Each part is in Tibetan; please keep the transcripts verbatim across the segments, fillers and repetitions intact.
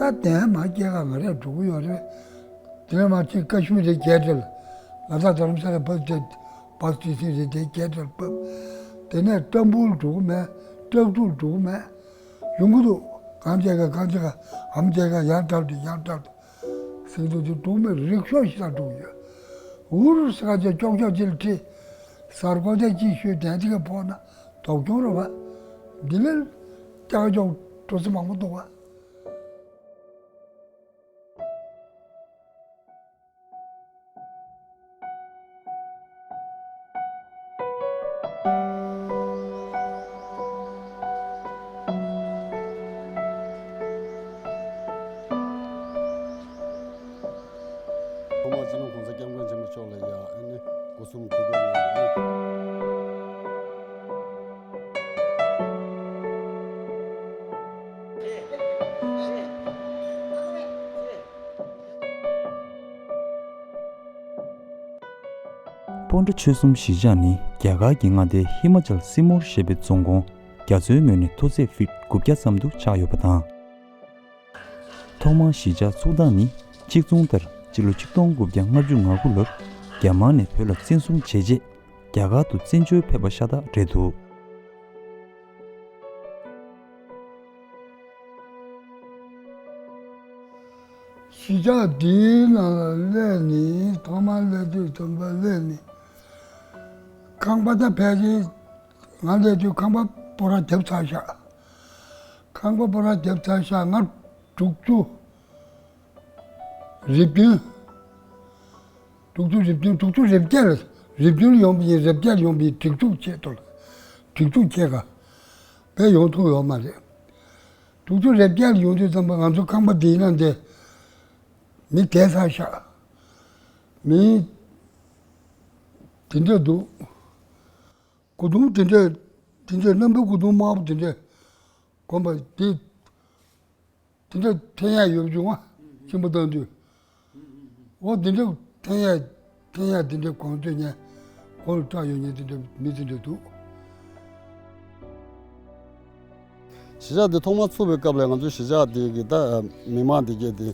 ད་དེ་མ་སྐྱེས་ཀ་ང་རས་འགྲོ་གི་ཡོད་རེད། དེ་ནས་མ་གཅིག་ཀ་ཤི་མིར་རེད་རྒྱལ་འདྲེ་ལ། ལ་དྭགས་རྡ་རམ་ས་ལ་བབས་ཏེ་བབས་ཏེ་སྲིད་རེད་དེ་རྒྱལ་འདྲེ་ལ་བབས། དེ་ནས་ཏམ་བུར་འགྲོ་གི་མེད། ཏྲག་ཏྲུག་འགྲོ་གི་མེད། ཡོང་གི་འདུག་གང་བྱས་ཀ་གང་བྱས་ཀ་ཨམ་བྱས་ཀ་ཡར་དྲག་ཏུ་ཡར་དྲག་ཏུ་ཟིན་འདུག་དེ་འགྲོ་གི་མེད། རིག་ཤོག་ཞིག་ལ་འགྲོ་གི་ཡོད། འུར་ཟེར་ཁ་ཅིག་ཀྱོག་ཀྱོག་ཅིག་ལ་ཁྲིད། གཟར་གོ་དེ་ཅིག་ཤོད་དན་ཅིག་ག་ཕོག་ན་དོག་གྱོང་རེད་བ། འདི་ལས་ཀྱག་ཀྱོག་འགྲོ་ས་མང་པོ་འདུག་བ། ཐོག་མར་སྤྱི་ནོར་༸གོང་ས་༸སྐྱབས་མགོན་ཆེན་པོ་མཆོག་ལ་ཡང་ཨ་ནི་སྒོ་གསུམ་གུས་པས་ནི། སྤོན་ཊ་ཆོལ་གསུམ་གཞིས་ཆགས་ནི་རྒྱ་གར་གྱི་མངའ་སྡེ་ཧི་མ་ཅལ་སི་མུར་ཞེས་པའི་རྫོང་ཁོངས་རྒྱ་མཚོའི་ངོས་ནས་མཐོ་ཚད་ཕིཊ་དགུ་བརྒྱ་ཙམ་དུ་ཆགས་ཡོད་པ་དང་། ཐོག་མར་གཞིས་ཆགས་བཙུགས་སྟངས་ནི་ཆིག་མཚུངས་ལྟར་སྤྱི་ལོ་ཆིག་སྟོང་དགུ་བརྒྱ་ལྔ་བཅུ་ང་དགུ་ལོར་རྒྱ་དམར་ནས་བོད་ལ་བཙན་བཟུང་བྱས་རྗེས་རྒྱ་གར་དུ་བཙན་བྱོལ་ཕེབས་པ་ཤ་སྟག་རེད་འདུག་གཞིས་ཆགས་འདིའི་ནང་ལ་སླེབས་ནས་ཐོག་མར་སླེབས་དུས་ཙམ་པ་སླེབས་ནས་ཁང་པ་ད་ཕལ་ཆེར་ང་སླེབས་དུས་ཁང་པ་སྤོ་ར་བརྒྱབ་ཚར་ཤག་ཁང་པ་སྤོ་ར་བརྒྱབ་ཚར་ཤག་ང་དྲུག་ཅུ་རེ་བདུན། དྲུག་ཅུ་རེ་བདུན། དྲུག་ཅུ་རེ་བརྒྱད་ལ། རེ་བདུན་ལ་ཡོང་བ་ཡིན། རེ་བརྒྱད་ལ་ཡོང་བ་ཡིན། སྒྲིག་འཛུགས་ཆེད་དུ་ལ། སྒྲིག་འཛུགས་ཆེད་ཀ་བས་ཡོང་ཐུབ་ཡོད་མ་རེད། དྲུག་ཅུ་རེ་བརྒྱད་ལ་ཡོང་དུས་ཙམ་པ་ང་ཚོ་ཁང་པ་འདིའི་ནང་དེ་མི་བསྡད་ཚར་ཤག་མི་དེ་འདྲ་འདུག་སྐུ་གདུང་དེ་འདྲ་དེ་འདྲ་རྣམ་པའི་སྐུ་གདུང་དམར་པོ་དེ་འདྲ་གོན་པ་དེ། དེ་འདྲ་འཐེན་ཡག་ཡོད་བྱུང་ང་། གཅིན་པ་བཏང་དུས། འོ་དེ་འདྲ་འཐེན་ཡག་འཐེན་ཡག་དེ་འདྲ་གོན་དུས་ངས་མགོ་ལ་སྐྲ་ཡོད་མཁན་དེ་འདྲ་མི་དེ་འདྲ་འདུག་གཞིས་ཆགས་འདི་ཐོག་མར་ཚུགས་པའི་སྐབས་ལ་ང་ཚོ་གཞིས་ཆགས་འདི་གི་ད་མི་མང་འདི་གས་དེ་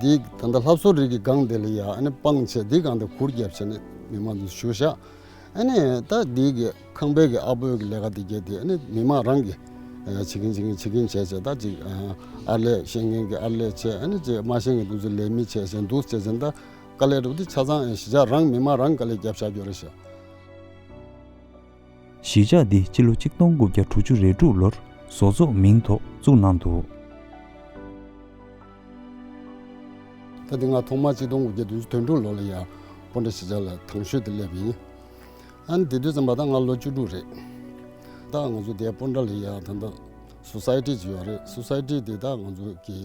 འདི་ད་ལྟ་ལྷ་བཟོ་རིགས་ཀྱི་སྒང་དེ་ལ་ཡ་ཨ་ནི་སྤང་བྱས་འདི་སྒང་དེ་གུར་བརྒྱབ་བྱས་ནས་མི་མང་འདི་བཞུགས་ཤག་ཨ་ནི་ད་འདི་གི་ཁང་པའི་གི་ཨ་བོའི་གི་ལས་ཀ་འདི་གས་དེ་ཨ་ནི་མི་མང་རང་གི་ཨ་བྱེད་ཀྱིན་བྱེད་ཀྱིན་བྱེད་ཀྱིན་བྱས་བྱས་ད་ཅིག་ཨ་ཨར་ལས་ཤེས་མཁན་གྱི་ཨར་ལས་བྱས། ཨ་ནི་ཅིག་མ་ཤེས་མཁན་དེ་ཚོ་ལས་མི་བྱས་བྱས་འདུག་བྱས་བྱས་ད་དཀའ་ལས་འགྲོ་དེ་ཆ་ཚང་ཨེ་གཞིས་ཆགས་རང་མི་མང་རང་དཀའ་ལས་བརྒྱབ་བཞག་རྒྱུ་རེད་ཤག་གཞིས་ཆགས་འདི་སྤྱི་ལོ་ཆིག་སྟོང་དགུ་བརྒྱ་དྲུག་ཅུ་རེ་དྲུག་ལོར་བཟོ་ཚོགས་མིང་ཐོག་བཙུགས་གནང་འདུག་ད་འདི་ང་ཐོག་མར་ཆིག་སྟོང་དགུ་བརྒྱ་བདུན་ཅུ་དོན་དྲུག་ལོ་ལ་ཡ་སྤོན་ཊ་གཞིས་ཆགས་ལ་དང་ཤོས་དེ་སླེབས་ཡིན། ཨ་ནི་དེ་དུས་ཙམ་པ་ད་ང་ལོ་བཅུ་དྲུག་རེད། ད་ང་ཚོ་དེ་སྤོན་ཊ་ལ་ཡ་ད་ལྟ་སོ་སའི་ཊི་ཅིག་ཡོད་རེད། སོ་སའི་ཊི་དེ་ད་ང་ཚོ་གི་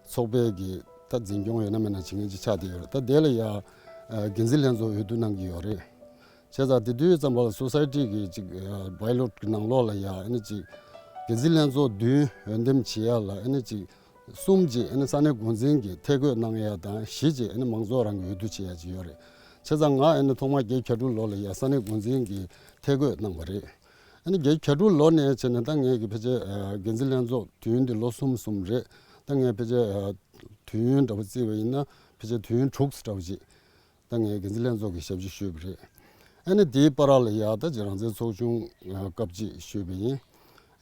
ཚོགས་པའི་གི་ད་འཛིན་སྐྱོང་ཡོད་ན་མེད་ན་བྱེད་མཁན་ཅིག་ཆགས་བསྡད་ཡོད་རེད། ད་དེ་ལ་ཡ་ཨ་འགན་འཛིན་ལྷན་ཚོགས་འོས་བསྡུ་གནང་གི་ཡོད་རེད། བྱས་ཙང་དེ་དུས་ཙམ་པ་ལ་སོ་སའི་ཊི་གི་ཅིག་ཨ་བའི་ལོ་ཊི་གི་ནང་ལོགས་ལ་ཡ་ཨ་ནི་ཅིག་འགན་འཛིན་ལྷན་ཚོགས་བདུན་འོས་འདེམས་བྱེད་ཡ་ལ་ཨ་ནི་ཅིག་གསུམ་ཅིག་ཨ་ནི་ས་གནས་འགོ་འཛིན་གྱིས་ཐད་བསྐོས་གནང་ཡ་དང་བཞི་ཅིག་ཨ་ནི་མང་ཚོགས་རང་གིས་འོས་བསྡུ་བྱེད་ཡ་ཅིག་ཡོད་རེད། བྱས་ཙང་ང་ཨ་ནི་ཐོག་མར་བརྒྱད་ཅུ་གྱ་དྲུག་ལོ་ལ་ཡ་ས་གནས་འགོ་འཛིན་གྱིས་ཐད་བསྐོས་གནང་བ་རེད། ཨ་ནི་བརྒྱད་ཅུ་གྱ་དྲུག་ལོ་ནས་བྱས་ནས་ད་ངས་ཀྱི་ཕལ་ཆེར་ཨ་འགན་འཛིན་ལྷན་ཚོགས་དུས་ཡུན་འདི་ལོ་གསུམ་གསུམ་རེད། ད་ངས་ཕལ་ཆེར་ཨ་དུས་ཡུན་འདྲ་པོ་བརྩིས་པ་ཡིན་ན་ཕལ་ཆེར་དུས་ཡུན་དྲུག་ཙམ་འདྲ་པོ་ཅིག་ད་ངས་འགན་འཛིན་ལྷན་ཚོགས་ཀྱི་ཞབས་ཕྱི་ཞུས་པ་རེད། ཨ་ནི་དེའི་བར་ལ་ཡ་ད་ཅིག་རང་བཙན་ཚོགས་ཆུང་ཨ་སྐབས་གཅིག་ཞུས་པ་ཡིན།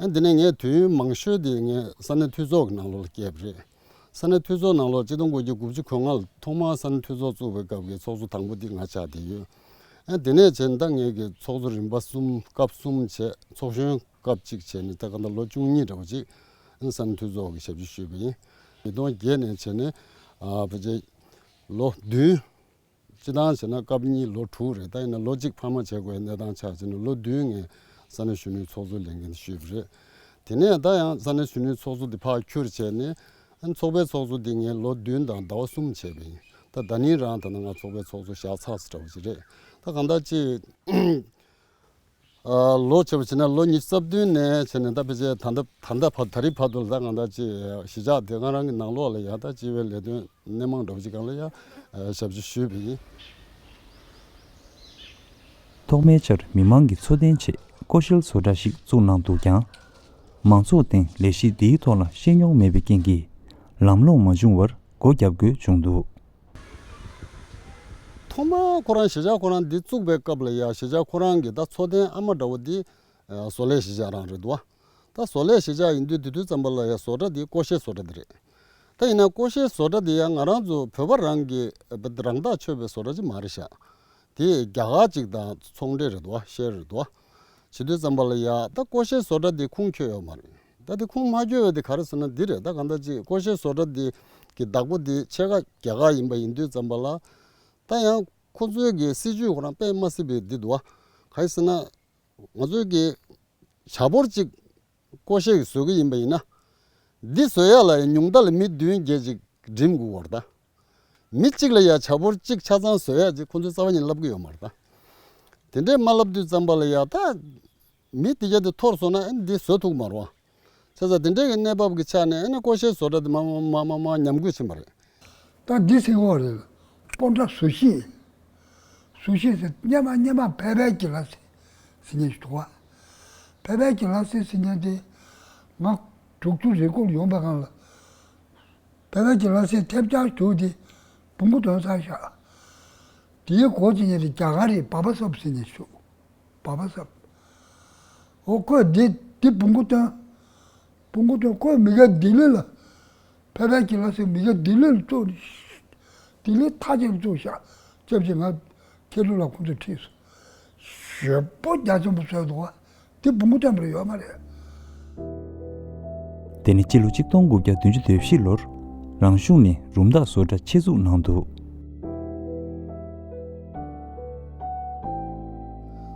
ཨ་ནི་དེ་ནས་ངས་དུས་ཡུན་མང་ཤོས་དེ་ངས་ས་གནས་འཐུས་ཚོགས་ཀྱི་ནང་ལོགས་ལ་བསྐྱལ་བ་རེད། ས་གནས་འཐུས་ཚོགས་ནང་ལོགས་ཆིག་སྟོང་དགུ་བརྒྱ་དགུ་བཅུ་གོ་ལྔ་ལ་ཐོག་མར་ས་གནས་འཐུས་ཚོགས་བཙུགས་པའི་སྐབས་ཀྱི་ཚོགས་གཙོ་དང་པོ་འདི་ང་ཆགས་བསྡད་ཡོད། ཨ་དེ་ནས་བྱས་ད་ངས་ཀྱི་ཚོགས་གཙོ་རིམ་པ་གསུམ་སྐབས་གསུམ་བྱས། ཚོགས་གཞོན་སྐབས་གཅིག་བྱས་ནས་ད་ག་ད་ལོ་བཅུ་གཉིས་འདྲ་བོ་ཅིག་ཨ་ས་གནས་འཐུས་ཚོགས་ཀྱི་ཞབས་ཕྱི་ཞུས་པ་ཡིན། ཉིས་སྟོང་བརྒྱད་ནས་བྱས་ནས་ཨ་ཕལ་ཆེར་ལོ་བདུན། སྤྱིར་བཏང་བྱས་ན་སྐབས་གཉིས་ལོ་དྲུག་རེད། ད་ཡིན་ན་ལོ་གཅིག་འཕར་མ་བྱེད་དགོས་པའི་གནས་སྟངས་ཆགས་བྱས་ནས་ལོ་བདུན་ངས་ས་གནས་གཞོན་ནུའི་ཚོགས་གཙོ་ལས་འགན་ཞུས་པ་རེད། དེ་ནས་ད་ཡང་ས་གནས་གཞོན་ནུའི་ཚོགས་གཙོ་དེ་ཕར་འཁྱུར་བྱས་ནས་ཨ་ཚོགས་པའི་ཚོགས་གཙོ་དེ་ངས་ལོ་བདུན་དང་ཟླ་བ་གསུམ་བྱས་པ་ཡིན། ད་ད་ནིང་རང་ད་ནང་ང་ཚོགས་པའི་ཚོགས་གཙོ་བཞག་ཚར་ས་འདྲ་བོ་ཅིག་རེད། ད་གང་ལྟར་ཅིག་ཨ་ལོ་བྱས་པ་བྱས་ན་ལོ་ཉི་ཤུ་རྩ་བདུན་ནས་བྱས་ནས་ད་ཕལ་ཆེར་ད་ལྟ་ད་ལྟ་བར་ད་རེས་བར་དུ་ལ་ད་གང་ལྟར་ཅིག་གཞིས་ཆགས་དེ་ག་རང་གི་ནང་ལོགས་ལ་ཡ་ད་སྤྱི་པའི་ལས་དོན་སྣེ་མང་འདྲ་བོ་ཅིག་སྒང་ལ་ཡ་ཞབས་ཕྱི་ཞུས་པ་ཡིན། ཐོག་མའི་ཆར་མི་མང་གི་འཚོ་རྟེན་ཆེད་ཀོ་ཤལ་བཟོ་གྲྭ་ཞིག་བཙུགས་གནང་འདུག་ཀྱང་། མང་ཚོགས་སྟེང་ལས་གཞི་འདིའི་ཐོག་ལ་ཤེས་མྱོང་མེད་པའི་རྐྱེན་གྱིས། ལམ་ལྷོང་མ་བྱུང་བར་སྒོ་བརྒྱབ་དགོས་བྱུང་འདུག། ཐོག་མར་ཁོ་རང་གཞིས་ཆགས་ཁོ་རང་འདི་བཙུགས་པའི་སྐབས་ལ་ཡ་གཞིས་ཆགས་ཁོ་རང་གི་ད་འཚོ་རྟེན་ཨ་མ་འདྲ་བོ་འདི་ཨ་བཟོ་ལས་གཞིས་ཆགས་རང་རེད་འདུག་བ། ད་བཟོ་ལས་གཞིས་ཆགས་ཡིན་དུས་དེ་དུས་ཙམ་པ་ལ་ཡ་བཟོ་གྲྭ་འདི་ཀོ་ཤའི་བཟོ་གྲྭ་འདི་རེད། ད་ཡིན་ན་ཀོ་ཤའི་བཟོ་གྲྭ་འདི་ཡང་ང་རང་ཚོ་བོད་པ་རང་གི་རང་ཐག་ཆོད་པའི་བཟོ་གྲྭ་ཅིག་མ་རེད་ཤག། དེ་རྒྱ་གར་ཅིག་དང་ཚོང་འབྲེལ་རེད་འདུག་བ། ཤེར་རེད་འདུག་བ། བྱེད་དུས་ཙམ་པ་ལ་ཡ་ད་ཀོ་ཤའི་བཟོ་གྲྭ་འདི་ཁུངས་འཁྱོལ་ཡོད་མ་རེད། ད་དེ་ཁུངས་མ་འཁྱོལ་བའི་དེ་ག་རེ་ཟེར་ན་འདི་རེད། ད་གང་ལྟར་ཅིག་ཀོ་ཤའི་བཟོ་གྲྭ་འདི་གི་བདག་པོ་འདི་ཕྱེད་ཀ་རྒྱ་གར་ཡིན་པ་ཡིན་དུས་ཙམ་པ་ལ། ད་ཡང་ཁོ་ཚོའི་གི་སྲིད་ཇུས་ཁོ་རང་དཔེ་མ་སྲིད་པའི་འདི་འདུག་བ། ག་རེ་ཟེར་ན། ང་ཚོའི་གི་བྱ་ཕོར་གཅིག་ཀོ་ཤ་གིས་བཟོ་གི་ཡིན་པ་ཡིན་ན། འདི་བཟོ་ཡ་ལ་ཡང་ཉུང་མཐའ་ལ་མི་བདུན་བརྒྱད་ཅིག་འགྲིམ་དགོས་པ་རེད་ད། མི་གཅིག་ལ་ཡང་བྱ་ཕོར་གཅིག་ཆ་ཚང་བཟོ་ཡ་ཅིག་ཁོ་ཚོས་རྩ་བ་ཉིད་ལབ་གི་ཡོད་མ་རེད་ད། དེ་འདྲས་མ་ལབ་དུས་ཙམ་པ་ལ་ཡང་ད། མི་དེ་ག་དེ་འཐོར་སོང་ན་ཨ་ནི་འདི་བཟོ་ཐུབ་མ་རེད་བ། བྱས་ཙང་དེ་འདྲས་ཀྱི་གནས་བབ་ཀྱི་ཆ་ནས་ཨ་ནི་ཀོ་ཤའི་བཟོ་གྲྭ་དེ་མ་མ་མ་མ་མ་ཉམས་རྒུད་ཕྱིན་པ་རེད། ད་འདི་ཟེར་གོ་རེད། སྤོན་ཊ་བཟོ་ཤེས། བཟོ་ཤེས་ཟེར་སྔོན་མ་སྔོན་མ་ཕལ་པའི་གྱི་ལ་ཟེར་ཟེར་མཁན་ཞིག་འདུག་བ། ཕལ་པའི་གྱི་ལ་ཟེར་ཟེར་མཁན་དེ་ང་དྲུག་ཅུ་རེ་སྐོར་ཡོང་པའི་སྒང་ལ། ཕལ་པའི་གྱི་ལ་ཟེར་ཐེབས་ཆག་གྱུར་དེ་བོང་གུ་དོན་ཚར་ཤག། དེའི་འགོ་བྱེད་མཁན་དེ་རྒྱ་གར་རེད། བྷ་བྷ་སབ་ཟེར་མཁན་ཞིག། བྷ་བྷ་སབ། འོ་ཁོས་འདི་འདི་བོང་གུ་སྟོན། བོང་གུ་སྟོན་ཁོས་མི་ག་ལྡི་ལི་ལ། ཕལ་པའི་གྱི་ལ་ཟེར་མི་ག་ལྡི་ལི་ལ་བཙུགས་ནས། ལྡི་ལི་མཐའ་ཅན་ལ་བཙུགས་ཤག། སྐྱབས་རྗེ་ང་མཁས་གྲུབ་ལགས་ཁོང་ཚོས་ཁྲིད་སོང་། ཞེ་པོ་རྒྱ་ཆེན་པོ་བཟོས་འདུག་བ། འདི་བོང་གུ་སྟོན་པ་ལ་ཡོད་མ་རེད། དེ་ནི་སྤྱི་ལོ་གཅིག་སྟོང་དགུ་བརྒྱ་བདུན་ཅུ་དོན་བཞི་ལོར་རང་གཞུང་ནས་རུམ་བཏགས་བཟོ་གྲྭ་ཆེད་འཛུགས་གནང་འདུག།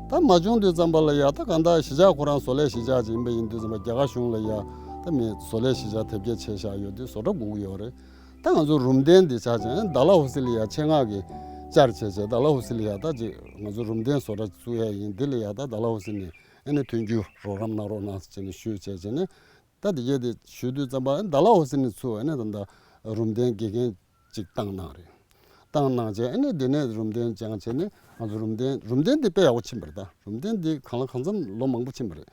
ད་མ་བྱུང་དུས་ཙམ་པ་ལ་ཡ་ད་གང་ལྟར་གཞིས་ཆགས་ཁོ་རང་བཟོ་ལས་གཞིས་ཆགས་ཅིག་ཡིན་པ་ཡིན་དུས་ཙམ་པ་རྒྱ་གར་གཞུང་ལ་ཡ་ད་མི་བཟོ་ལས་གཞིས་ཆགས་དེབ་སྐྱེལ་བྱས་བཞག་ཡོད་དུས་བཟོ་གྲྭ་དགོས་ཀྱི་ཡོད་རེད། ད་ང་ཚོ་རུམ་གདན་འདི་ཆ་ཅན་ཌལ་ཧོ་སི་ལ་ཡ་ཆེད་མངགས་ཀྱི་བཅར་བྱས་བྱས་ཌལ་ཧོ་སི་ལ་ཡ་ད་ཅིག་ང་ཚོ་རུམ་གདན་བཟོ་གྲྭ་བཙུགས་ཡ་ཡིན། འདི་ལ་ཡ་ད་ཌལ་ཧོ་སི་ནས་ཨ་ནི་ཐོན་རྒྱུ་རོགས་རམ་གནང་རོགས་གནང་ཟེར་ནས་ཞུས་བྱས་བྱས་ནས། ད་དེ་གས་དེ་ཞུས་དུས་ཙམ་པ་ཌལ་ཧོ་སི་ནས་ཚུར་ཨ་ནི་ད་ལྟ་རུམ་གདན་དགེ་རྒན་ཅིག་བཏང་གནང་རེད། བཏང་གནང་བྱས་ཨ་ནི་དེ་ནས་རུམ་གདན་སྦྱངས་བྱས་ནས་ང་ཚོ་རུམ་གདན་རུམ་གདན་དེ་དཔེ་ཡག་པོ་ཕྱིན་པ་རེད། ད་རུམ་གདན་དེ་གང་ལ་གང་འཚམ་ལོ་མང་པོ་ཕྱིན་པ་རེད།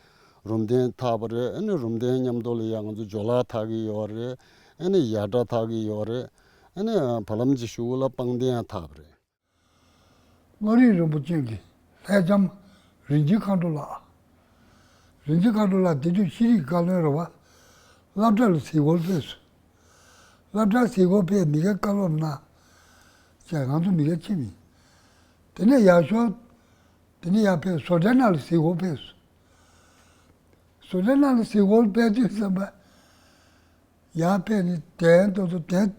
རུམ་གདན་འཐག་པ་རེད། ཨ་ནི་རུམ་གདན་མཉམ་དུ་ལ་ཡ་ང་ཚོ་ཇོ་ལ་འཐག་གི་ཡོད་རེད། ཨ་ནི་ཡ་སྒྲ་འཐག་གི་ཡོད་རེད། ཨ་ནི་བར་ལམ་གྱི་གཞུག་ལ་པང་གདན་ཡང་འཐག་པ་རེད། མངའ་རིས་རིན་པོ་ཆེ་གི་ལྷ་ལྕམ་རིན་ཆེན་མཁའ་འགྲོ་ལགས། རིན་ཆེན་མཁའ་འགྲོ་ལགས་དེ་དུས་ཤེས་རིག་བཀའ་བློན་རེད་བ། སློབ་གྲྭ་ལ་གཟིགས་སྐོར་ཕེབས་སོང་། སློབ་གྲྭ་གཟིགས་སྐོར་ཕེབས་མི་སྒེར་བཀའ་སློབ་གནང་། ཅེས་ང་ཚོ་མི་སྒེར་ཕྱིན་མི། དེ་ནས་ཡར་ཤོག། དེ་ནས་ཡར་ཕེབས་བཟོ་གྲྭའི་ནང་ལ་གཟིགས་སྐོར་ཕེབས་སོང་། བཟོ་གྲྭའི་ནང་ལ་གཟིགས་སྐོར་ཕེབས་དུས་ཙམ་པ། ཡར་ཕེབས་ནས་གདན་དེ་ཚོ་གདན།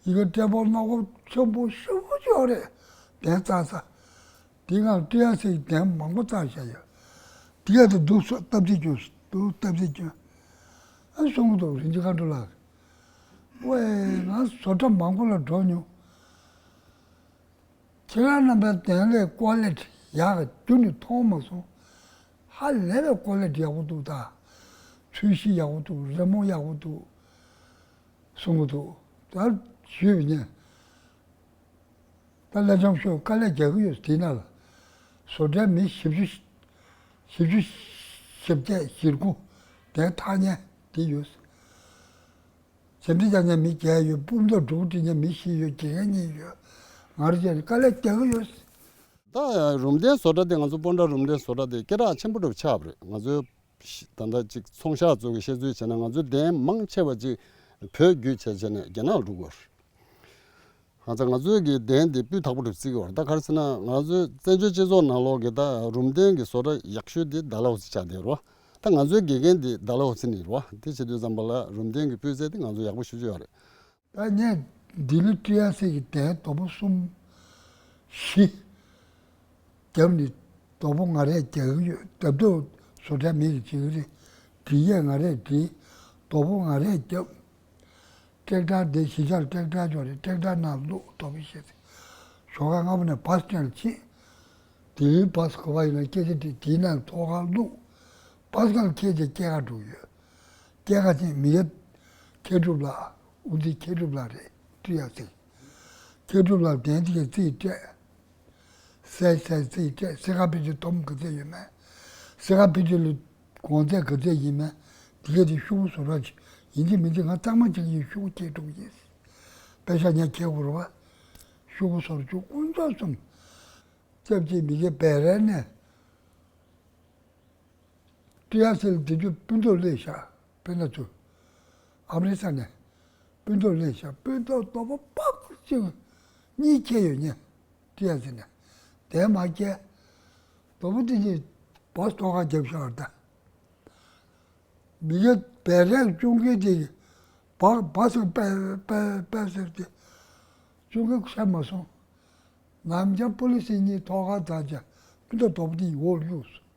ཡི་གེ་བཀྲེས་པོ་སྣ་ཁོག་ཆེན་པོ་ཞེ་པོ་ཅིག་ཡོད་རེད། གདན་བཙལ་ས། དེའི་སྒང་ལ་ཀྲི་ཡ་སི་གི་གདན་མང་པོ་བཙལ་བཞག་ཡོད། དེ་ག་དེ་འདུག་སོ་སྟབས་ཚིག་སྐྱོན་འདུག་སྟབས་ཚིག་སྐྱོན། ཨ་གསུང་གི་འདུག་རིན་ཆེན་མཁའ་འགྲོ་ལགས། ཝེ་ང་བཟོ་གྲྭ་མང་པོ་ལ་འགྲོ་མྱོང་། ཁྱེད་རང་རྣམ་པའི་གདན་ལས་ཀོ་ལི་ཊི་ཡག་གི་རྒྱུ་ནི་མཐོང་མ་སོང་། ཧ་ལས་པའི་ཀོ་ལི་ཊི་ཡག་པོ་འདུག་ད། ཚོས་གཞི་ཡག་པོ་འདུག་རི་མོ་ཡག་པོ་འདུག་གསུང་གི་འདུག་ད་ཞུས་པ་ཡིན། ད་ལྷ་ལྕམ་ཤོག་དཀའ་ལས་རྒྱག་གི་ཡོད་དེ་ན་ལ། བཟོ་གྲྭའི་མི་བཞི་བཅུ། བཞི་བཅུ་ཞེ་བརྒྱད་ཞེ་དགུ་གདན་འཐག་མཁན་དེ་ཡོད། འཚེམ་དྲི་རྒྱག་མཁན་མི་བརྒྱད་ཡོད། སྤུ་མདོག་འབྲུག་སྒྲིག་མཁན་མི་བཞི་ཡོད། དགེ་རྒན་གཉིས་ཡོད། ང་རང་བཅས་ནས་དཀའ་ལས་རྒྱག་གི་ཡོད། ད་རུམ་གདན་བཟོ་གྲྭ་དེ་ང་ཚོ་སྤོན་ཊ་རུམ་གདན་བཟོ་གྲྭ་དེ་སྐད་གྲགས་ཆེན་པོ་འདྲ་པོ་ཆགས་པ་རེད། ང་ཚོའི་ད་ལྟ་ཅིག་ཚོང་ཤག་ཚོ་གི་བཤད་ཚུལ་བྱས་ན་ང་ཚོའི་གདན་མང་ཆེ་བ་ཅིག་བོད་བརྒྱུད་བྱས་བྱས་ནས་རྒྱ་ནག་ལ་འགྲོ་གི་ཡོད་རེད། ང་ཚོ་ང་ཚོའི་གི་གདན་དེ་སྤུས་དག་པོ་རེད་བརྩི་གི་ཡོད་རེད། ད་ག་རེ་ཟེར་ན་ང་ཚོའི་བཙན་བྱོལ་སྤྱི་ཚོགས་ནང་ལོགས་ཀྱི་ད་རུམ་གདན་གྱི་བཟོ་གྲྭ་ཡག་ཤོས་དེ་ཌལ་ཧོ་སི་ཆགས་བསྡད་ཡོད་རེད་བ། ད་ང་ཚོའི་དགེ་རྒན་དེ་ཌལ་ཧོ་སི་ནས་རེད་བ། དེ་བྱེད་དུས་ཙམ་པ་ལ་རུམ་གདན་གྱི་སྤུས་ཚད་དེ་ང་ཚོ་ཡག་པོ་ཞེ་པོ་ཅིག་ཡོད་རེད། ད་ངས་ལྡི་ལི་ཀྲི་ཡ་སི་གི་གདན་དོ་པོ་གསུམ་བཞི་བརྒྱབ་ནས་དོ་པོ་ང་རས་རྒྱག་གི་ཡོད། རྡབ་རྡབ་བཟོ་གྲྭ་མི་གིས་བྱེད་ཀྱི་རེད། འབྲི་ཡས་ང་རས་འབྲི། དོ་པོ་ང་རས་བརྒྱབ། ཀྲེག་ཊར་དེ་གཞིས་ཆགས་ཀྲེག་ཊར་ཅིག་ཡོད་རེད། ཀྲེག་ཊར་ནང་བླུགས། དོ་པོ་བཤད་ཚེ་ཞོགས་ཀ་སྔ་པོ་ནས་བྷ་སི་སི་ཊེན་ལ་ཕྱིན། ལྡི་ལིའི་བྷ་སི་ག་པར་ཡིན་ན་སྐད་ཆ་དྲིས། དེའི་ནང་ཐོག་ཁར་བླུགས། བྷ་སི་ཁ་ལ་འཁྱེར་བྱས་སྐྱེལ་ག་འགྲོ་གི་ཡོད། སྐྱེལ་ག་ཕྱིན་མི་ཡ་མཁས་གྲུབ་ལགས། དབུ་འཛིན་མཁས་གྲུབ་ལགས་རེད། ཀྲི་ཡ་སི་གི་མཁས་གྲུབ་ལགས་གདན་དེ་གའི་རྩིས་སྤྲད། སེ་སེ་རྩིས་སྤྲད། སེ་ཁ་ཕི་ཏི་སྡོམ་ག་ཚད་ཡོད་མེད། སེ་ཁ་ཕི་ཏི་ལ་གོང་ཚད་ག་ཚད་ཡིན་མེད། དེ་ག་དེ་ཤོག་བུ་བཟོ་འདྲ་ཅིག་ ཡིན་གཅིག་མིན་གཅིག་ང་གཙང་མ་ཅིག་ཡིན་ཤོག་ཅེས་དྲུག་ཡིན། པེ་ཤ་ཉག་ཁྱེར་དགོས་རེད་བ། ཤོག་གུ་སོར་བཅུ་དཀོན་མཆོག་གསུམ། སྐྱབས་རྗེ་མི་རྗེ་བེ་རེ་ནས། ཏི་ཡ་སི་ལ་དེ་དུས་སྤུན་ཐོག་སླེབས་ཤག་དཔེར་ན་ཚུར། ཨ་མི་རི་ས་ནས་སྤུན་ཐོག་སླེབས་ཤག་སྤུན་ཐོག་དོ་པོ་པག་ཅིག་གཉིས་ཁྱེར་ཡོད་ཉེ། ཏི་ཡ་སི་ནས་དེ་མ་ཁྱེར། དོ་པོ་དེ་གཉིས་བོས་ཐོག་ཁ་རྒྱབ་ཤག་ད། མི་ཡ་བེ་རེག་ཅུང་གི་དེ་བག་བག་ཟེར་པེ་པེ་པེ་ཟེར་དེ་ཅུང་གི་ཤ་མ་སོང་། ནམ་རྒྱ་པོ་ལི་སི་གཉིས་ཐོག་ཁ་ད་ཅ་ཀི་འདྲ་དོ་པོ་དེ་ཡི་འོག་བླུགས་སོང་།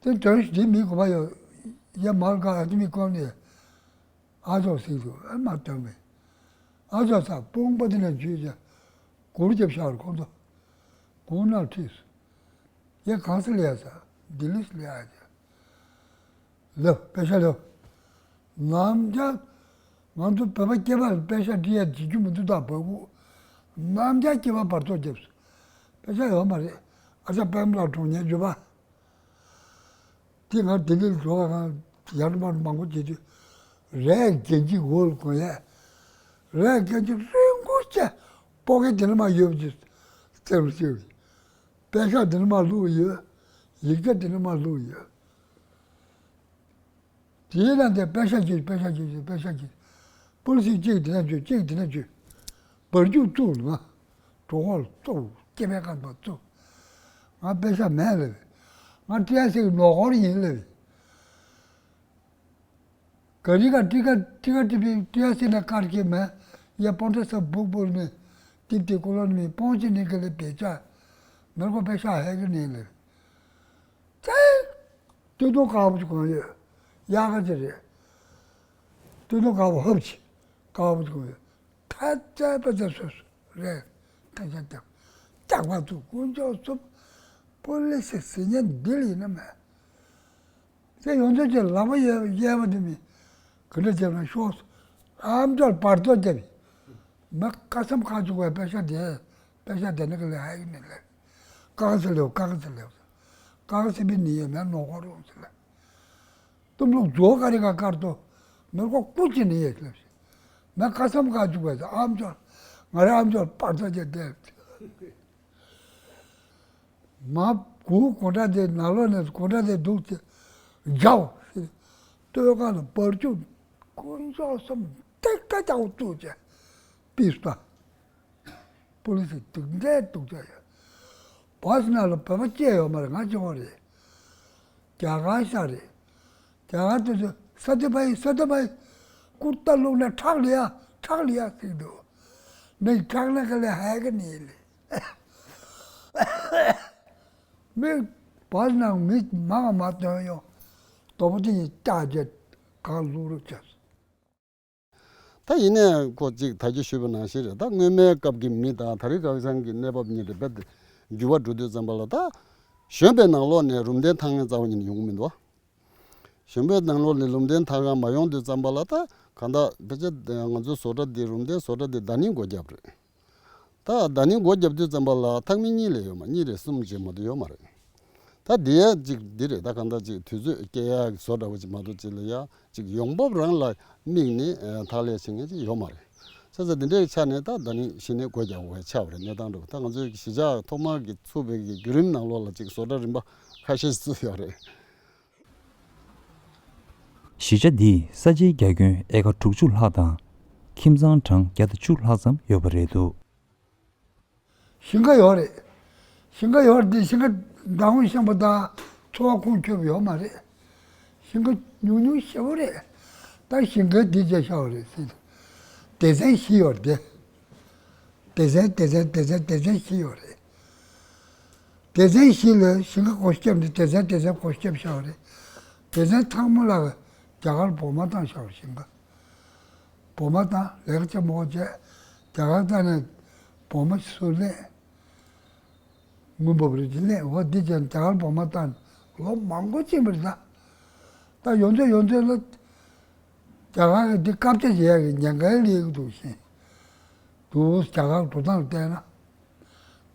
དེ་དོན་ཞིག་དེ་མི་གོ་བ་ཡོད། ཡ་མར་ག་ཨ་དེ་མི་ཀོ་ནས་ཨ་ཅོག་ཟིག་ཏུ་ཨ་མ་དོན་མེད། ཨ་ཅོག་ས་དཔུང་པ་དེ་ན་འཇུས་ཅ་གུར་རྒྱབ་ཤར་ཁོང་ཚོ་གུང་ནང་ཁྲིད་སོང་། ཡ་གང་ས་ལས་ས་ལྡི་ལི་སི་ལས་ཨ་ཅ། ལོ་པེ་ཤ་ལོ། ནམ་རྒྱ། ང་ཚོ་བོད་པ་སྐྱེས་པ་ལ་པེ་ཤ་འབྲི་ཡ་བྱེད་རྒྱུ་མི་འདུག་ད་བ་གུ། ནམ་རྒྱ་སྐྱེས་པ་བར་ཐོག་རྒྱབ་སོང་། པེ་ཤ་ཡོད་མ་རེད། ཨ་ཅག་པད་མ་ལགས་གྲོངས་ཉེན་བརྗོད་པ། དེ་ང་ལྡི་ལི་ལ་འགྲོ་བ་གང་ཡར་མར་མང་པོ་བྱེད་དུས། རས་རྒྱན་གཅིག་འོག་ལ་གོན་ཡས། རས་རྒྱན་གཅིག་རིང་པོ་བྱས། སྤོ་གེ་དེ་ནས་མ་ཡོད་ཀྱི་རྩེ་རུ་བཅུག་གི། པེ་ཤ་དེ་ནས་མ་བླུགས་ཡོད། ཡིག་ཆ་དེ་ནས་མ་བླུགས་ཡོད། དེའི་ནང་དེ་པེ་ཤ་གྱིས་པེ་ཤ་གྱིས་པེ་ཤ་གྱིས། པོ་ལི་སི་གཅིག་དེ་ན་བཅུག་གཅིག་དེ་ན་བཅུག་བར་རྒྱུག་བཙུགས་ལ་ང་། གྲོགས་པོ་ལ་བཙུགས་སྐྱེ་བའི་ཁ་ཐོག་བཙུགས། ང་པེ་ཤ་མེད་ལབ། ང་ཏི་ཨ་སི་གི་ནོར་འཁོར་ཡིན་ལབ། ག་རི་ག་ཏི་ཀ་ཏི་ཀ་ཏི་པི་ཏི་ཨ་སི་ན་དཀར་སྐྱེ་མེད། ཡ་པོ་འདྲ་ས་སྦུག་སྦུག་ནས་ཏི་ཏི་ཀོ་ལོ་ནི་པོང་ཅི་ནི་ག་ལེ་པེ་ཅ། མེར་ཁོ་པེ་ཤ་ཧེ་གི་ནི་ལབ། ཙེ། སྟོད་ཐུང་དཀར་པོ་ཅིག་གང་ཡོད། དབྱར་ཁ་ཅིག་རེད། སྟོད་ཐུང་དཀར་པོ་ཧབ་ཅིག་དཀར་པོ་ཅིག་གང་ཡོད། ཐ་ཙེ་པ་ཙེ་སོ་སོ་རེད། ཐ་ཅ་ཏག་ཏག་པ་ཚུགས་དཀོན་མཆོག་གསུམ། པོ་ལི་སི་ཟེར་མཁན་འདི་ལ་ཡིན་ན་མེད། དེ་ཡོང་ཚོད་ཀྱི་ལག་པ་གཡས་གཡས་པ་དེ་མི་ག་འདྲ་བྱས་ན་ཤོག་ཨ་མཆོག་བར་དོ་རྒྱབ། མི་ཁ་སམ་ཁ་བཅུག་པའི་པེ་ཤ་དེ་པེ་ཤ་དེ་ནི་ག་ལས་ཧ་ཡིན་མི་ལས། ཀག་ཟེར་ལེའུ་ཀག་ཟེར་ལེའུ། ཀག་ཟེར་བི་ནི་ཡེ་མེ་ནོ་ཁོ་རུང་ཟེར་ལེ། ཏུམ་ལུག་ཇོ་ཀ་རི་ཀ་ཀར་ཏོ། མེ་ཁོ་ཀུ་ཅི་ནི་ཡེ་ལེ། མི་ཁ་སམ་ཁ་བཅུག་པའི་ཨ་མཆོག་ང་རེ་ཨ་མཆོག་བར་དོ་རྒྱབ་དེ། མ་གུ་གོ་འདྲ་དེ་ནང་ལོགས་ནས་གོ་འདྲ་དེ་འདུག་ཅེས་རྒྱའོ་ཞེས། སྟོད་ཁ་ལ་བར་ཅུང་དཀོན་མཆོག་གསུམ་ཏེག་ཏ་ཅའོ་བཙུགས་ཅེས་པིས་པ། པོ་ལི་སི་སྡུག་འདྲེ་སྡུག་ཅག་ཡོད། བོས་ན་ལ་བོད་པ་སྐྱེས་ཡོད་མ་རེད། ང་སྐྱེ་བོ་རེད། རྒྱ་གར་ཤ་རེད། རྒྱ་གར་དུ་ས་དེ་པའི་ས་དེ་པའི་ཀུར་ཏ་བླུགས་ན་ཁྲག་ལི་ཡ་ཁྲག་ལི་ཡ་ཟེར་འདུག་ནི་ཁྲག་ན་ག་ལས་ཧ་གི་ནི་ལི། མི་བར་ནང་མི་མང་མ་ཐོན་ཡོང་། དོ་པོ་དེ་ཡི་ལྟ་རྒྱ་གང་བླུག་རུ་བྱས། ད་ཡིན་ནའི་ཁོ་གཅིག་ད་གི་ཞུས་པ་ནང་བཞིན་རེད། ད་སྔོན་མའི་སྐབས་ཀྱི་མི་དང་ད་རེས་ཁ་སང་གི་གནས་བབ་གཉིས་རེད་པས། འགྱུར་བ་འགྲོ་དུས་ཙམ་པ་ལ་ད་གཞོན་པའི་ནང་ལོགས་ནས་རུམ་གདན་འཐག་མཁན་རྩ་བ་ཉིད་ནས་ཡོང་གི་མི་འདུག་གཞོན་པའི་ནང་ལོགས་ནས་རུམ་གདན་འཐག་ག་མ་ཡོང་དུས་ཙམ་པ་ལ་ད་གང་ལྟར་ཕལ་ཆེར་ང་ཚོའི་བཟོ་གྲྭ་འདི་རུམ་གདན་བཟོ་གྲྭ་འདི་ཟླ་ནི་སྒོ་བརྒྱབ་རེད། ད་ཟླ་ནི་སྒོ་བརྒྱབ་དུས་ཙམ་པ་ལ་འཐག་མི་གཉིས་ལས་ཡོད་མ་གཉིས་རེད་གསུམ་བྱས་མ་གཏོགས་ཡོད་མ་རེད། ད་འདི་ཡ་གཅིག་འདི་རེད། ད་གང་ལྟར་གཅིག་དུས་ཚོད་སྐྱེལ་ཡ་གི་བཟོ་འདྲ་བོ་ཅིག་མ་གཏོགས་གཅིག་ལ་ཡ་གཅིག་ཡོང་འབབ་རང་ལ་དམིགས་ནས་འཐག་ལས་བྱེད་མཁན་ཅིག་ཡོད་མ་རེད། བྱས་ཙང་འདི་འདྲའི་ཆ་ནས་ད་ཟླ་ནི་གཞི་ནས་སྒོ་རྒྱག་དགོས་པའི་ཆགས་པ་རེད། གནས་སྟངས་འདྲ་བོ། ད་ང་ཚོའི་གཞིས་ཆགས་ཐོག་མར་གྱི་ཚུགས་པའི་གི་བརྒྱུད་རིམ་ནང་ལོགས་ལ་གཅིག་བཟོ་གྲྭ་རིམ་པ་ཁ་ཤས་ཤིག་བཙུགས་ཡོད་རེད། གཞིས་ཆགས་འདིས་ས་ཆའི་རྒྱ་ཁྱོན་ཨེ་ཀ་དྲུག་ཅུ་ལྷག་དང་། ཁྱིམ་ཚང་གྲངས་བརྒྱ་དང་བཅུ་ལྷག་ཙམ་ཡོད་པ་རེད་འདུག་ཞིང་ཁ་ཡོད་རེད། ཞིང་ཁ་ཡོད་རེད་དེ་ཞིང་ཁ་ཟླ་འོང་ཤང་པ་དང་ཚོ་བ་ཁུངས་འཁྱོལ་བ་ཡོད་མ་རེད། ཞིང་ཁ་ཉུང་ཉུང་ཞེ་པོ་རེད། ད་ཞིང་ཁ་འདི་བྱས་བཞག་པ་རེད་ཟེར། སྡེ་ཚན་བཞི་ཡོད་རེད་དེ། སྡེ་ཚན་སྡེ་ཚན་སྡེ་ཚན་སྡེ་ཚན་བཞི་ཡོད་རེད། སྡེ་ཚན་བཞི་ལ་ཞིང་ཁ་བགོ་བཤའ་བརྒྱབ་ནས་སྡེ་ཚན་སྡེ་ཚན་བགོ་བཤའ་བཞག་པ་རེད། སྡེ་ཚན་ཚང་མ་ལ་རྒྱ་གར་བོགས་མ་བཏང་བཞག་པ་རེད་ཞིང་ཁ། བོགས་མ་བཏང་ལས་ཀ་ཆེན་པོ་བྱས། རྒྱ་གར་ད་ནས་བོགས་མ་ཚུར་ལེན། དངུལ་འབབ་རེ་ཅིག་ལེན། འོ་འདི་བྱས་ནས་རྒྱ་གར་བོགས་མ་བཏང་ལོ་མང་པོ་ཕྱིན་པ་རེད་ད། ད་ཡོང་ཚད་ཡོང་ཚད་ལ་རྒྱ་གར་གྱི་འདི་བཀག་ཆ་བྱེད་ཡག་གི་ཉེན་ཁ་སླེབས་ཀྱི་འདུག་ཟེར། འདུག་རྒྱ་གར་འགྲོ་སྟངས་བལྟས་ན།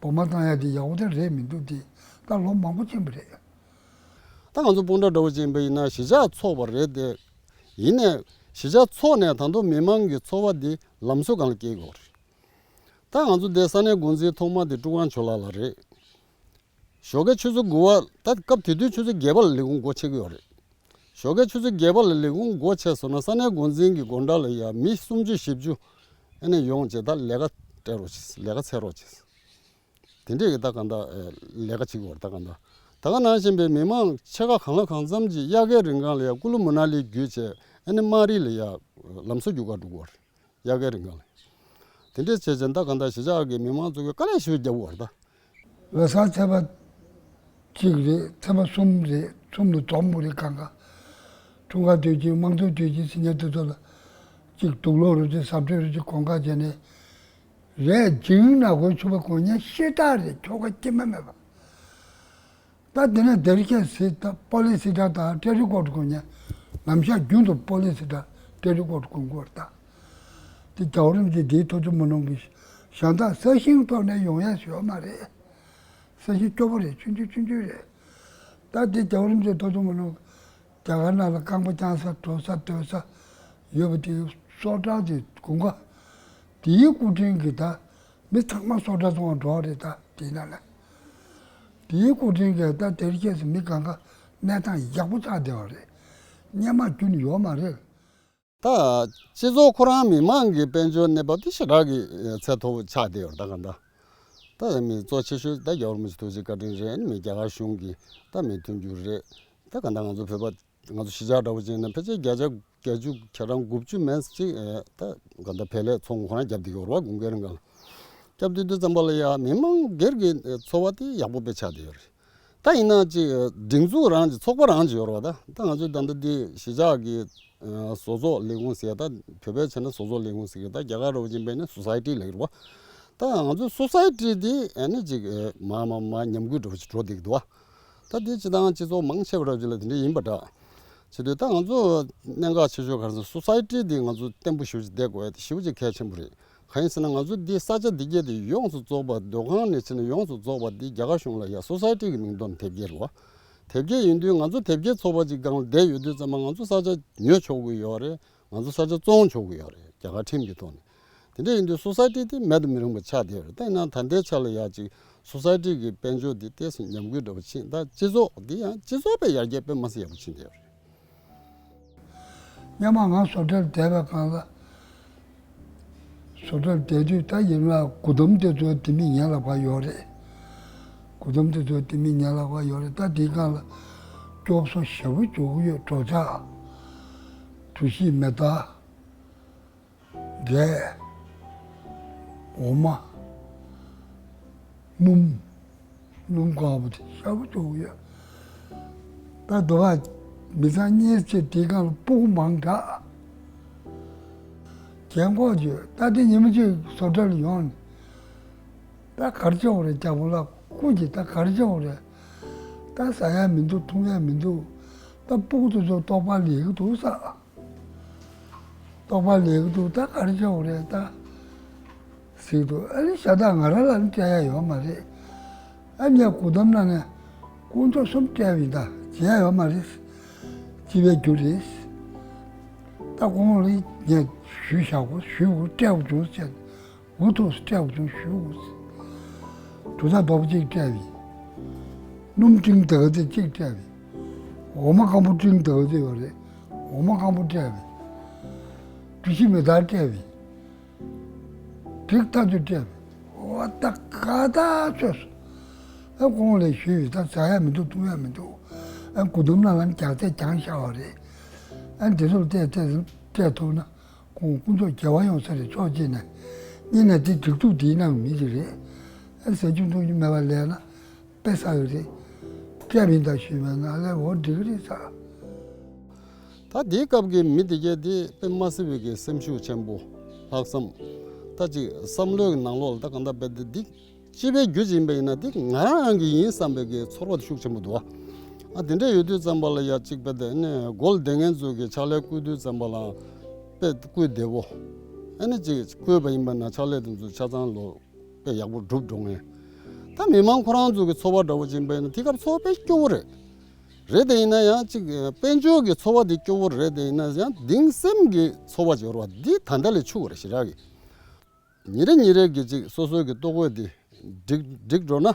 བོགས་མ་བཏང་ཡག་དེ་ཡག་པོ་དེ་རེད་མི་འདུག་དེ་ད་ལོ་མང་པོ་ཕྱིན་པ་རེད། ད་ང་ཚོ་སྤུན་ཟླ་འདྲ་བོ་ཅིག་ཡིན་པ་ཡིན་ན་གཞིས་ཆགས་ཚོགས་པ་རེད་དེ། ཡིན་ནའི་གཞིས་ཆགས་ཚོགས་ནས་ད་དུང་མི་མང་གི་འཚོ་བ་འདི་ལམ་སྲོལ་སྒང་ལ་སྐྱེལ་དགོས་རེད། ད་ང་ཚོ་འདི་ས་གནས་འགོ་འཛིན་ཐོག་མ་དེ་ཀྲུའུ་ཝང་ཇོ་ལགས་ལགས་རེད། ཞོགས་ཀའི་ཆུ་ཚོད་དགུ་པ། ད་སྐབས་དེ་དུས་ཆུ་ཚོད་བརྒྱད་པ་ལ་ལས་ཁུངས་སྒོ་ཕྱེ་གི་ཡོད་རེད། ཞོགས་ཀའི་ཆུ་ཚོད་བརྒྱད་པ་ལ་ལས་ཁུངས་སྒོ་ཕྱེ་སོང་ན་ས་གནས་འགོ་འཛིན་གྱི་སྒོ་འགྲམ་ལ་ཡ་མི་སུམ་ཅུ་བཞི་བཅུ་ཨ་ནི་ཡོང་བྱས་ད་ལས་ཀ་སྤྲད་རོགས་བྱེད། ལས་ཀ་འཚོལ་རོགས་བྱེད། དེ་འདྲས་ཀྱི་ད་གང་ལྟར་ལས་ཀ་བྱེད་ཀྱི་ཡོད་རེད། ད་གང་ལྟར་ད་ག་ནང་བཞིན་པའི་མི་མང་ཕྱེད་ཀ་གང་ལ་གང་འཚམ་གྱིས་དབྱར་ཁའི་རིང་གང་ལ་ཡ་ཀུ་ལུ་མ་ན་ལི་བརྒྱུད་བྱས་ཨ་ནི་མངའ་རིས་ལ་ཡ་ལམ་བཟོ་རྒྱུག་ག་འགྲོ་གི་ཡོད་རེད། དབྱར་ཁའི་རིང་གང་ལ། དེ་འདྲས་བྱས་ཙང་ད་གང་ལྟར་གཞིས་ཆགས་ཀྱི་མི་མང་ཚོ་གིས་དཀའ་ལས་ཞེ་པོ་བརྒྱབ་ཀྱི་ཡོད་རེད་ད། ལོ་གསར་ཚེས་པ་གཅིག་རེད། ཚེས་པ་གསུམ་རེད། གསུམ་ལ་འཛོམས་དགོས་རེད། གང་ག་འཁྲུངས་སྐར་དུས་ཆེན་དམངས་གཙོའི་དུས་ཆེན་ཟེར་མཁན་དེ་ཚོ་ལ་གཅིག་དུག་སློག་རོགས་བྱེད། ཟ་འཕྲོད་རོགས་བྱེད། གོང་ཁ་བྱས་ནས་རེད། ཇིང་ནག་པོའི་ཕྱུ་པ་གོན་མཁན་ཤ་སྟག་རེད། ཁྱོ་ག་སྐྱེས་མ་མེད་པ། ད་དེ་ནས་དེར་ཁྱེད་ཟེར་ད་པོ་ལི་སི་ཊར་དང་ཊེ་རི་ཀོཊ་གོན་མཁན། ལམ་ཤག་རྒྱུན་དུ་པོ་ལི་སི་ཊར་ཊེ་རི་ཀོཊ་གོན་དགོས་རེད་ད། དེ་རྒྱལ་བ་རིན་པོ་ཆེ་དེའི་ཐུགས་བསམ་མ་ནོར་གི། གཞན་དག་ས་ཞིང་ཐོག་ནས་ཡོང་ཡས་ཡོད་མ་རེད། ས་ཞིང་སྐྱོ་པོ་རེད། ཆུང་ཆུང་ཆུང་ཆུང་རེད། ད་དེ་རྒྱལ་བ་རིན་པོ་ཆེ་ཐུགས་བསམ་མ་ནོར། རྒྱ་གར་ནང་ལ་རྐང་པ་བརྐྱང་ས་འགྲོ་ས་སྡོད་ས་ཡོད་པ་དེ་སོ་ཊར་དེ་དགུན་ཁ་དེའི་སྐུ་དྲིན་གྱིས་ད་མི་ཚང་མ་སོ་ཊར་བཙོང་བར་འགྲོ་བ་རེད། ད་དེའི་ནང་ལ་དེའི་སྐུ་དྲིན་གྱིས་ད་དེར་ཁྱེད་ཚོ་མི་གང་ག་གནས་སྟངས་ཡག་པོ་ཆགས་བསྡད་པ་རེད། སྔོན་མ་རྒྱུན་ཡོད་མ་རེད། ད་སྤྱི་ཚོགས་ཁོ་རང་མི་མང་གི་དཔལ་འབྱོར་གནས་བབ་དེ་ཞེ་དྲག་གི་ཚད་མཐོ་པོ་ཆགས་བསྡད་ཡོད་རེད། ད་གང་ལྟར་ད་མི་གཙོ་ཆེ་ཤོས་ད་རྒྱལ་བ་རིན་པོ་ཆེ་ཐུགས་རྗེ་བཀའ་དྲིན་རེད། མི་རྒྱ་གར་གཞུང་གི་ད་མི་མཐུན་འགྱུར་རེད། ད་གང་ལྟར་ང་ཚོ་བོད་པ་ང་ཚོ་གཞིས་ཆགས་འདྲ་བོ་ཅིག་ཡིན་ན་ཕལ་ཆེར་བརྒྱ་ཆ་བརྒྱད་ཅུ་གྱ་གྲངས་དགུ་བཅུ་མན་ཙམ་ཅིག་ད་གང་ལྟར་བལ་ལས་ཚོང་ཁོ་རང་རྒྱབ་བསྡད་ཀྱི་ཡོད་རེད་པ། དགུན་ཁའི་རིང་གང་ལ་རྒྱབ་བསྡད་དུས་ཙམ་པ་ལ་ཡ་མི་མང་སྒེར་གྱི་འཚོ་བ་དེ་ཡག་པོ་དཔེ་ཆགས་བསྡད་ཡོད་རེད། ད་ཡིན་ན་ཅིག་སྒྲིག་འཛུགས་རང་ཅིག་ཚོགས་པ་རང་ཅིག་ཡོད་རེད་པ། ད་ད་ང་ཚོའི་ད་ལྟ་འདི་གཞིས་ཆགས་ཀྱི་བཟོ་ཚོགས་ལས་ཁུངས་ཟེར། ད་བོད་པའི་བྱས་ན་བཟོ་ཚོགས་ལས་ཁུངས་ཟེར་གི། ད་རྒྱ་གར་འདྲ་བོ་ཅིག་ཡིན་པ་ཡིན་ན་སོ་སའི་ཊི་ལབ་ཀྱི་རེད་པ། ད་ང་ཚོའི་སོ་སའི་ཊི་འདི་ཨ་ནི་ཅིག་མར་མར་མར་ཉམས་རྒུད་འདྲ་བོ་ཅིག་འགྲོ་བསྡད་ཀྱི་འདུག་པ། ད་འདི་སྤྱི་བཏང་སྤྱི་ཚོགས་མང་ཆེ་བ་འདྲ་བོ་ཅིག་ལ་དེ་འདྲ་ཡིན་པ་འདྲ། བྱེད་དུས་ད་ང་ཚོ་གནད་འགག་ཆེ་ཤོས་ག་རེ་ཟེར་ན་སོ་སའི་ཊི་འདི་ང་ཚོ་བརྟན་པོ་ཞེ་པོ་ཅིག་བསྡད་དགོས་ཡ་དེ་ཞེ་པོ་ཅིག་གལ་ཆེན་པོ་རེད། གང་ཡིན་ཟེར་ན་ང་ཚོ་འདི་ས་ཆ་འདི་གས་དེ་ཡོངས་སུ་རྫོགས་པ་སྡོད་ཁང་ནས་བྱས་ནས་ཡོངས་སུ་རྫོགས་པ་འདི་རྒྱ་གར་གཞུང་ལ་ཡ་སོ་སའི་ཊི་གི་མིང་ཐོག་ནས་དེབ་སྐྱེལ་རེད་པ། དེབ་སྐྱེལ་ཡིན་དུས་ང་ཚོ་དེབ་སྐྱེལ་ཚོགས་པ་ཅིག་སྒང་ལ་བསྡད་ཡོད་དུས་ཙམ་པ་ང་ཚོ་ས་ཆ་ཉོ་ཆོག་གི་ཡོད་རེད། ང་ཚོ་ས་ཆ་བཙོང་ཆོག་གི་ཡོད་རེད། རྒྱ་གར་ཁྲིམས་ཀྱི་ཐོག་ནས། དེ་འདྲ་ཡིན་དུས་སོ་སའི་ཊི་དེ་མེད་དུ་མི་རུང་བ་ཆགས་བསྡད་ཡོད་རེད། ད་ཡིན་ན་ད་ལྟའི་ཆ་ལ་ཡ་ཅིག་སོ་སའི་ཊི་གི་དཔལ་འབྱོར་དེ་ཏོག་ཙམ་ཉམས་རྒུད་འདྲ་བོ་ཕྱིན། ད་སྤྱི་ཚོགས་འདི་ཡང་སྤྱི་ཚོགས་པའི་ཡར་རྒྱས་དཔེ་མ་སྲིད་ཡག་པོ་ཕྱིན་བསྡད་ཡོད་རེད། སྔོན་མ་ང་བཟོ་གྲྭར་བསྡད་པའི་སྒང་ལ། བཟོ་གྲྭར་བསྡད་དུས་ད་ཡིན་ན་སྒོ་དམ་དེ་ཚོ་ལྡེ་མིག་ངའི་ལག་པར་ཡོད་རེད། སྒོ་དམ་དེ་ཚོ་ལྡེ་མིག་ངའི་ལག་པར་ཡོད་རེད། ད་དེའི་སྒང་ལ་སྐྱོབ་གསོ་ཞེ་པོ་འཇོག་གི་ཡོད། གྲོ་ཆ། གྲོ་ཞིབ་མེ་ཏོག་འབྲས། འོ་མ། སྣུམ། སྣུམ་གང་པོ་དེ་ཞེ་པོ་འཇོག་གི་ཡོད། ད་དུ་བ་མི་ཚང་གཉིས་ཆེ་དེའི་སྒང་ལ་སྤུ་གུ་མང་དྲགས། རྒན་གོག་ཅིག་ད་དེ་ཉི་མ་གཅིག་བཟོ་གྲྭ་ལ་ཡོང་ནས། ད་ག་རེ་བྱེད་དགོས་རེད། རྒྱལ་པོ་ལགས་སྐུ་མཁྱེན། ད་ག་རེ་བྱེད་དགོས་རེད། ད་ཟ་ཡ་མི་འདུག་འཐུང་ཡ་མི་འདུག་ད་སྤུ་གུ་དེ་ཚོ་ལྟོགས་པ་ལས་ཀྱི་འདུག་ཟེར། ལྟོགས་པ་ལས་ཀྱི་འདུག་ད་ག་རེ་བྱེད་དགོས་རེད་ད། ཟེར་འདུག་ཨ་ནི་ཤ་སྟག་ང་རང་ལ་ནི་སྤྲད་ཡ་ཡོད་མ་རེད། ཨ་ནི་སྒོ་དམ་ནང་ནས་དཀོན་མཆོག་གསུམ་སྤྲད་པ་ཡིན། ད་བྱེད་ཡ་ཡོད་མ་རེད། སྤྱི་པའི་རྒྱུ་རེད། ད་ཁོང་ལ་ངས་ཞུས་བཞག་གོ་ཞུས་གོ་སྤྲད་དགོས་བྱུང་ཟེར། འུ་ཐུག་སྤྲད་དགོས་བྱུང་ཞུས་གོ། གྲོ་ཆ་རྡོག་པོ་གཅིག་སྤྲད་པ་ཡིན། སྣུམ་ཀྲིང་དགའ་ཚོད་གཅིག་སྤྲད་པ་ཡིན། འོ་མ་སྐམ་པོ་ཀྲིང་དགའ་ཚོད་ཡོད་རེད། འོ་མ་སྐམ་པོ་སྤྲད་པ་ཡིན། གྲོ་ཞིབ་མེ་ཏོག་སྤྲད་པ་ཡིན། འགྲིག་ཐག་ཆོད་སྤྲད་པ་ཡིན། འོ་ད་ག་ད་ཆོད་སོང་། ཨ་ཁོང་ལ་ཞུས་ཡོད། ད་ཟ་ཡ་མི་འདུག་འཐུང་ཡ་མི་འདུག་ཨ་སྒོ་དམ་ནང་ལ་ནི་རྒྱགས་ཚད་རྒྱང་ཤར་བ་རེད། ཨ་འདི་ཚོ་ལ་སྤྲད་སྤྲད་སྤྲད་ཐུབ་ན། ཁོང་དཀོན་མཆོག་རྒྱལ་བ་ཡོང་ས་རེད། ཕྱོགས་གཅིག་ནས། གཉིས་ནས་དེ་སྒྲིག་འཛུགས་འདིའི་ནང་མི་ཞིག་རེད། ཨ་ཟ་རྒྱུ་འཐུང་རྒྱུ་མེད་པ་ལས་ན་དཔེ་བསགས་ཡོད་རེད། སྤྲད་མིན་ད་ཞུས་པས་ན་ལས་འོ་འགྲིག་གི་རེད་ཟེར། ད་དེའི་སྐབས་ཀྱི་མི་དེ་གས་དེ་དཔེ་མ་སྲིད་པའི་གི་སེམས་ཤུགས་ཆེན་པོ། ལྷག་བསམ། ད་ཅིག་བསམ་བློའི་ནང་ལོགས་ལ་ད་གང་ལྟར་དཔེ་དེ་འདི། སྤྱི་པའི་རྒྱུ་ཅིག་ཡིན་པ་ཡིན་ན་འདི་ང་རང་རང་གི་ཡིན་བསམ་པའི་གི་ཚོར་བ་དེ་ཤུགས་ཆེན་པོ་འདུག་བ། ཨ་དེ་འདྲ་ཡོད་དུས་ཙམ་པ་ལ་ཡ་གཅིག་དཔེ་དེ་ནས་སྒོ་ལ་བསྡད་མཁན་ཚོ་གི་ཕྱག་ལས་བསྐུལ་དུས་ཙམ་པ་ལ་དཔེ་བསྐུལ་བདེ་བོ། ཨ་ནི་གཅིག་བསྐུལ་བ་ཡིན་པ་ན་ཕྱག་ལས་དེ་ཚོ་ཆ་ཚང་ལོ་དཔེ་ཡག་པོ་འགྲུབ་འགྲོ་ངེས། ད་མི་མང་ཁོ་རང་ཚོ་གི་འཚོ་བ་འདྲ་བོ་ཅིག་ཡིན་པ་ཡིན་ན་དེ་སྐབས་འཚོ་བ་དཔེ་སྐྱོ་བོ་རེད། རེད་དེ་ཡིན་ན་ཡང་ཅིག་དཔལ་འབྱོར་གྱི་འཚོ་བ་དེ་སྐྱོ་བོ་རེད་དེ་ཡིན་ན་ཡང་གདིང་སེམས་ཀྱི་འཚོ་བ་ཅིག་ཡོད་རེད་བ། འདི་ད་ལྟ་ལས་འཕྱུག་པ་རེད་ཞེ་དྲག་གི། ཉིན་རེ་ཉིན་རེ་གི་ཅིག་སོ་སོའི་གི་ལྟོ་གོས་དེ་འགྲིག་འགྲིག་འགྲོ་ན།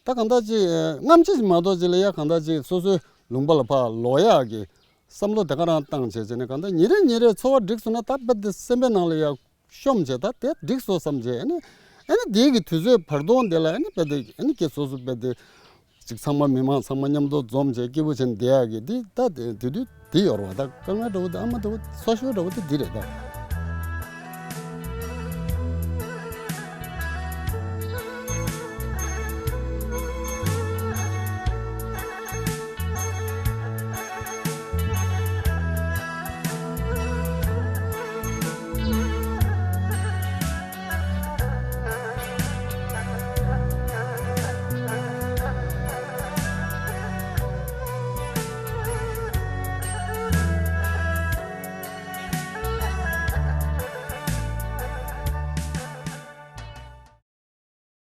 ད་གང་ལྟར་ཅིག་རྔམ་བརྗིད་མ་གཏོགས་ཅིག་ལ་ཡ་གང་ལྟར་ཅིག་སོ་སོའི་ལུང་པ་ལ་ཕར་ལོག་ཡག་གི་བསམ་བློ་དེ་ག་རང་བཏང་བྱས་བྱས་ནས། གང་ལྟར་ཉིན་རེ་ཉིན་རེ་འཚོ་བ་འགྲིག་སོང་ན་ད་རྦད་དེ་སེམས་པའི་ནང་ལ་ཡ་ཤོམ་བྱས། ད་དེ་འགྲིག་སོང་བསམ་བྱས། ཨ་ནི་ཨ་ནི་དེའི་གི་དུས་ཚོད་བར་སྟོང་དེ་ལ་ཨ་ནི་རྦད་དེ་ཨ་ནི་ཁྱེད་སོ་སོ་རྦད་དེ་ཅིག་ཚང་མ་མི་མང་ཚང་མ་མཉམ་དུ་འཛོམས་བྱས་སྐྱིད་པོ་བྱས་ནས་བསྡད་ཡག་གི་འདི་ད་དེ་དེ་དུས་དེ་ཡོད་རེད་བ། ད་དཀའ་ངལ་འདྲ་བོ་དེ་ཨ་མ་འདྲ་བོ་སོ་ཤོལ་འདྲ་བོ་དེ་འདི་རེད་ད།